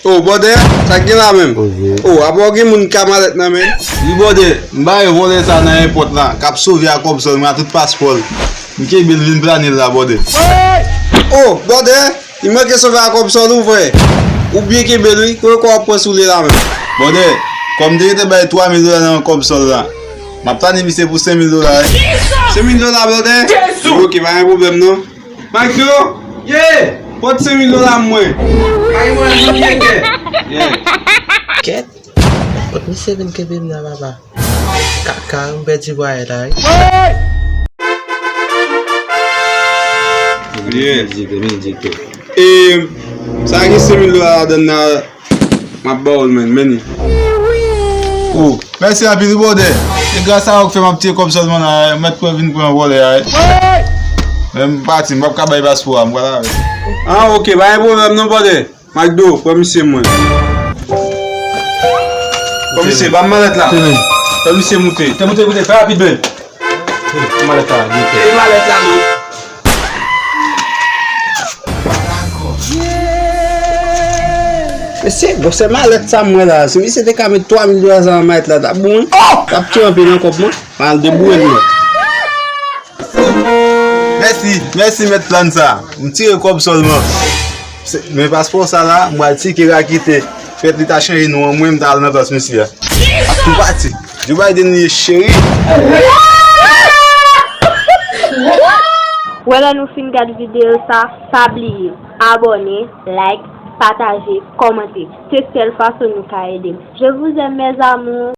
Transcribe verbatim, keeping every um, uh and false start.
Oh, bòdè, sa k gen la menm? Oh, apa w gen moun ka malèt nan men? Wi, bòdè, m ba yo vòlè sa nan èpòt la, k ap sove a kòb sòl mwen a tout paspò l. M kenbe l vin plane l la, bòdè. Oh, bòdè, li manke sove a kòb sòl ou, frè. Ou byen kenbe l, wi, kote w ap pran sou li la menm? Bòdè, kòm m te gentan bay twa mil dola nan kòb sòl la, m ap plane misye pou senk mil dola, wi. Senk mil dola, bòdè? Jezi! Ok, pa gen pwoblèm non. Makyo! Ye! Pot senk mil dola mwen. Ay, mwen, mwen, mwen, mwen. Ye. Kèt. Pot misye vin kenbe m nan, papa. Kaka, m pèdi vwayè la, wi. Ye. E, sa gen senk mil dola ladann nan. M ap ba w l, menn, men li. Oh, mèsi anpil, wi, bòdè. Se gras a ou k fè m ap tiye kòb sòl mwen la, mèt pran vin pran vòlè a, wi. Men m pati, m p ap ka bay paspò a, m pral avè l. Ah, ok, pa gen pwoblèm non, bòdè. Makdo, pran misye mwen. Pran misye, ban m malèt la. Pran misye moute. Te moute, moute, fè rapid, men. Malèt la, moute. E malèt la, non. Mesye, gwosè malèt sa m wè la. Si misye te ka met twa mil dola sa nan malèt la, t ap bon, wi. T ap tire anpil nan kòb mwen. M al debouye l, non. Mèsi, mèsi, mèt plan sa. M tire kòb sòlman. Se, men paspò sa la, m pral tike rakete. Fèt li ta chanje non an mwen, m ta al nan plas misye a. Ap tou pati. Joe Biden li ye, cheri. Wè lè nou fin gad videyo sa, pa bliye abòne, like, pataje, kòmante. Se sèl fason nou ka ede m. Je vous aime, mes amours.